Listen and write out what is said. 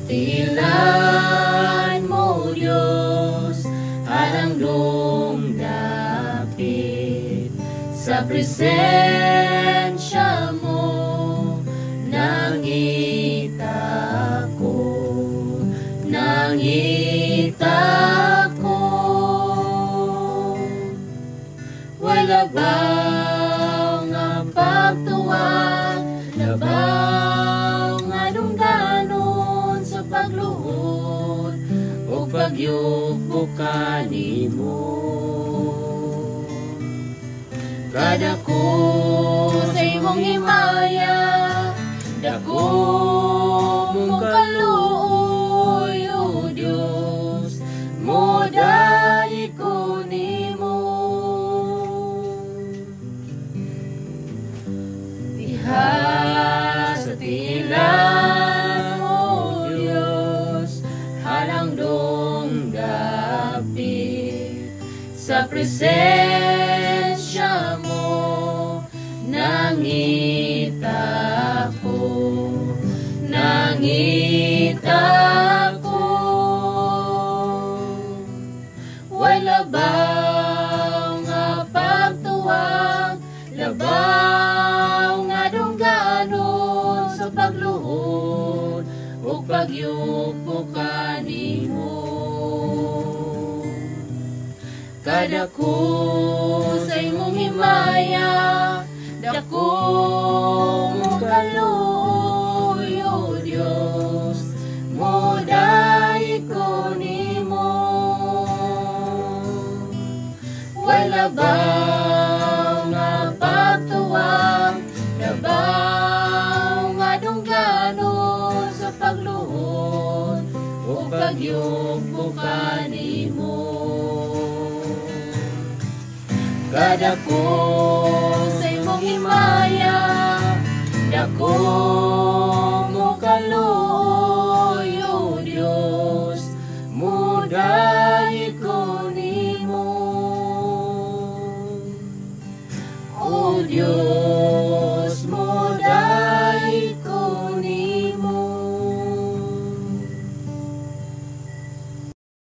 Tiilan mo, Diyos, halangdong dapit. Sa presensya mo, nangita ko, nangita ko. Wala labaw nga pagtuwag, labaw nga dungganon sa pagluhod o pagyugbo kanimo. Kadako sa imong himaya, dako mong kaluoy, O Diyos, modayi ko nimo. Diha sa tiilan mo, Diyos, halangdong dapit. Sa presensya mo, nangita ko, nangita ko. Way labaw nga pagtuwag, labaw nga dungganon sa pagluhod ug pagyugbo kanimo. Kadako sa imong himaya, dako mong kaluoy, O Dios, modayi ko nimo. Way labaw nga pagtuwang, labaw nga dungganon sa pagluhod ug pagyugbo kanimo. Kadako sa imong himaya, dako mo kaluoy, O Dios, mudayi ko nimo. O Dios,